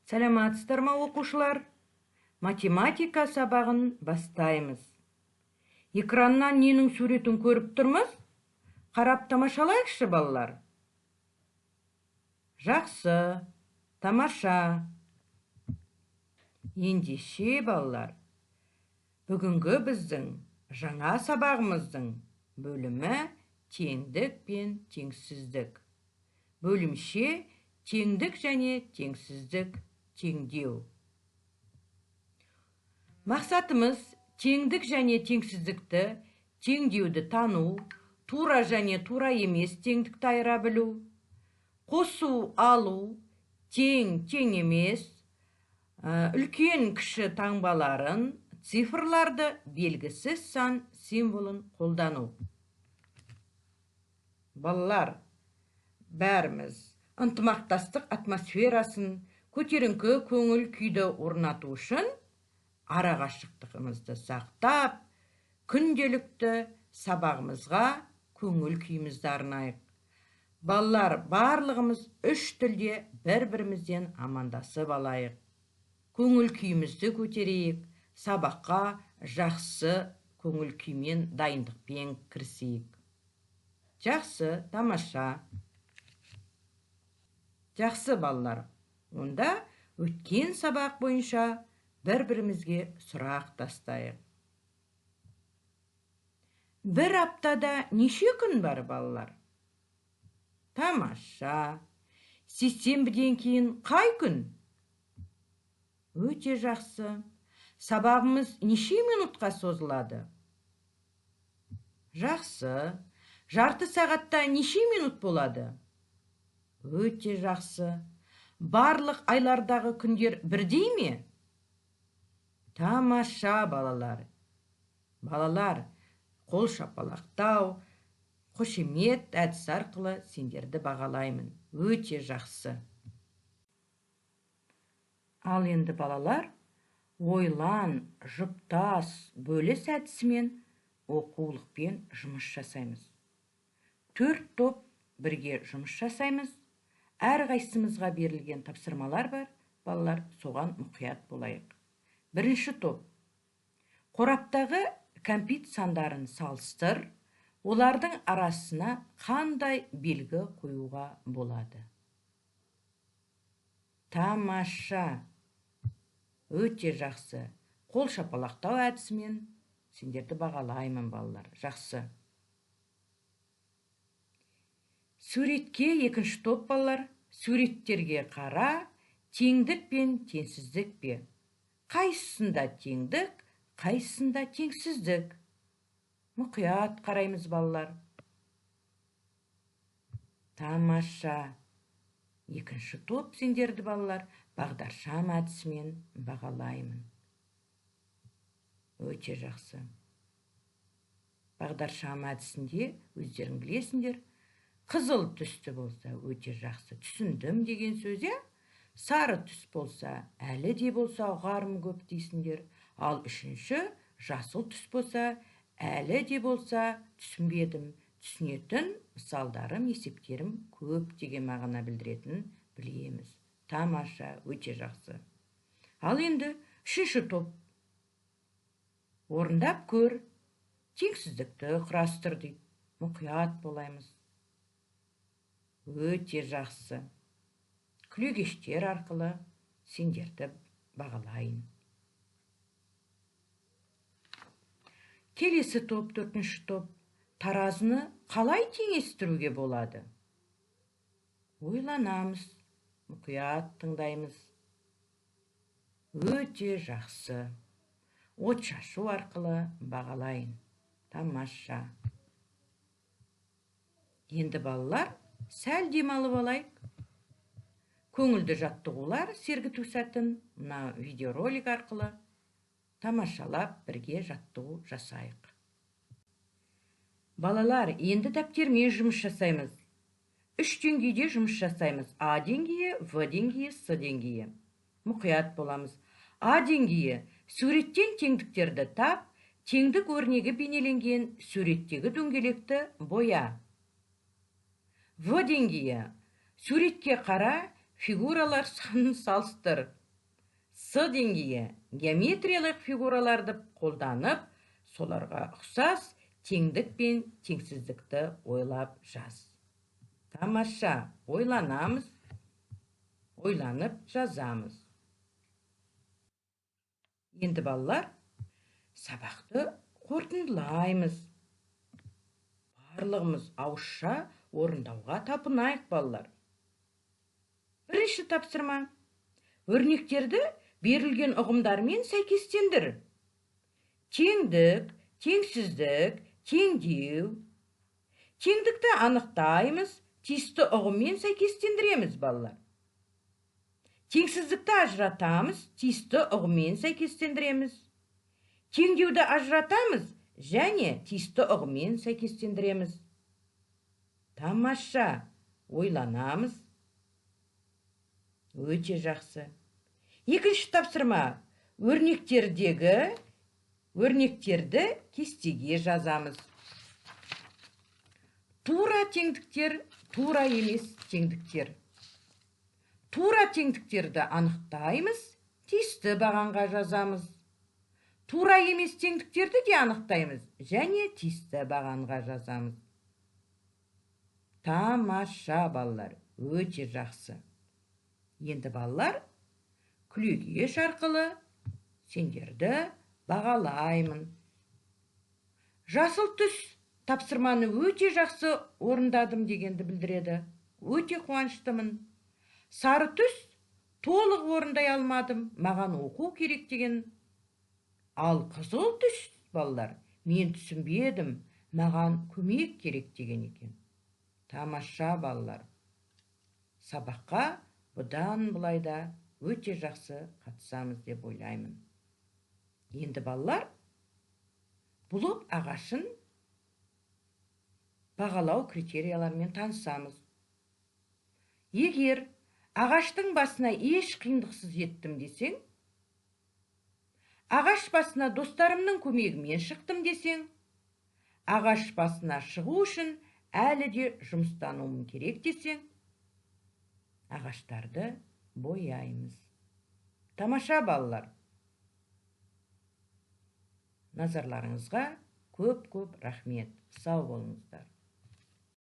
Сәлематсыздар ма, оқушылар? Математика сабағын бастаймыз. Экраннан ненің суретін көріп тұрмыз? Қарап тамашалайықшы, балалар. Жақсы, тамаша. Ендеше, балалар, бүгінгі біздің жаңа сабағымыздың бөлімі теңдік пен теңсіздік. Бөлімше теңдік және теңсіздік теңдеу. Мақсатымыз теңдік және теңсіздікті, теңдеуді тану, тура және тура емес теңдікті айыра білу, қосу, алу, тең, тең емес, үлкен кіші таңбаларын, цифрларды белгісіз сан символын қолдану. Балалар, бәріміз ынтымақтастық атмосферасын, көтеріңкі көңіл күйді орнату үшін арақашықтығымызды сақтап, күнделікті сабағымызға көңіл күйімізді арнайық. Балалар, барлығымыз үш тілде бір-бірімізден амандасып алайық. Көңіл күйімізді көтерейік, сабаққа жақсы көңіл күймен, дайындықпен кірісейік. Жақсы, тамаша. Жақсы, балалар. Онда өткен сабақ бойынша бір-бірімізге сұрақ тастайық. Бір аптада неше күн бар, балалар? Тамаша. Сейсенбіден кейін қай күн? Өте жақсы. Сабағымыз неше минутқа созылады? Жақсы. Жарты сағатта неше минут болады? Өте жақсы. Барлық айлардағы күндер бірдей ме? Тамаша, балалар. Балалар, қол шапалақтау, қошемет әдісі арқылы сендерді бағалаймын. Өте жақсы. Ал енді, балалар, ойлан, жұптас, бөліс әдісімен оқулықпен жұмыс жасаймыз. Төрт топ бірге жұмыс жасаймыз. Әрқайсымызға берілген тапсырмалар бар, балалар, соған мұқият болайық. Бірінші топ. Қораптағы кәмпит сандарын салыстыр, олардың арасына қандай белгі қоюға болады? Тамаша. Өте жақсы. Қол шапалақтау әдісімен сендерді бағалаймын, балалар. Жақсы. Суретке екінші топ, балалар. Суреттерге қара, теңдік пен теңсіздік пе? Қайсысында теңдік, қайсысында теңсіздік? Мұқият қараймыз, балалар. Тамаша. Екінші топ сендерді, балалар, бағдаршам әдісімен бағалаймын. Өте жақсы. Бағдаршам әдісінде өздерің білесіңдер, қызыл түсті болса өте жақсы, түсіндім деген сөз, иә? Сары түс болса, әлі де болса ұғарым көп дейсіңдер. Ал үшінші, жасыл түс болса, әлі де болса түсінбедім, түсінетін мысалдарым, есептерім көп деген мағына білдіретінін білеміз. Тамаша, өте жақсы. Ал енді үшінші топ. Орындап көр, теңсіздікті құрастыр дейді. Мұқият болаймыз. Өте жақсы. Күлегештер арқылы сендерді бағалайын. Келесі топ, төртінші топ. Таразыны қалай теңестіруге болады? Ойланамыз, мұқият тыңдаймыз. Өте жақсы. От шашу арқылы бағалайын. Тамаша. Енді, балалар, сәл демалып алайық. Көңілді жаттығулар сергіту сәтін мына видеоролик арқылы тамашалап бірге жаттығу жасайық. Балалар, енді дәптермен жұмыс жасаймыз. Үш деңгейде жұмыс жасаймыз. А деңгейі, В деңгейі, С деңгейі. Мұқият боламыз. А деңгейі. Суреттен теңдіктерді тап, теңдік өрнегі бейнеленген суреттегі дөңгелекті боя. В деңгейі. Суретке қара, Фигуралар санын салыстыр. С деңгейі. Геометриялық фигураларды қолданып, соларға ұқсас теңдік пен теңсіздікті ойлап жаз. Тамаша, ойланамыз, ойланып жазамыз. Енді, балалар, сабақты қорытындылаймыз. Барлығымыз ауызша орындауға талпынайық, балалар. Бірінші тапсырма. Өрнектерді берілген ұғымдармен сәйкестендір. Теңдік, теңсіздік, теңдеу. Теңдікті анықтаймыз, тиісті ұғыммен сәйкестендіреміз, балалар. Теңсіздікті ажыратамыз, тиісті ұғыммен сәйкестендіреміз. Теңдеуді ажыратамыз және тиісті ұғыммен сәйкестендіреміз. Тамаша, ойланамыз. Өте жақсы. Екінші тапсырма. Өрнектерді кестеге жазамыз. Тура теңдіктер, тура емес теңдіктер. Тура теңдіктерді анықтаймыз, тиісті бағанға жазамыз. Тура емес теңдіктерді де анықтаймыз және тиісті бағанға жазамыз. Тамаша, балалар, өте жақсы. Енді, балалар, күлегеш арқылы сендерді бағалаймын. Жасыл түс тапсырманы өте жақсы орындадым дегенді білдіреді. Өте қуаныштымын. Сары түс толық орындай алмадым, маған оқу керек деген. Ал қызыл түс, балалар, мен түсінбедім, маған көмек керек деген екен. Тамаша, балалар. Сабаққа бұдан былай да өте жақсы қатысамыз деп ойлаймын. Енді, балалар, блоб ағашын бағалау критерияларымен танысамыз. Егер ағаштың басына еш қиындықсыз жеттім десең, ағаш басына достарымның көмегімен шықтым десең, ағаш басына шығу үшін әлі де жұмыстануым керек десең, ағаштарды бояймыз. Тамаша, балалар. Назарларыңызға көп-көп рахмет. Сау болыңыздар.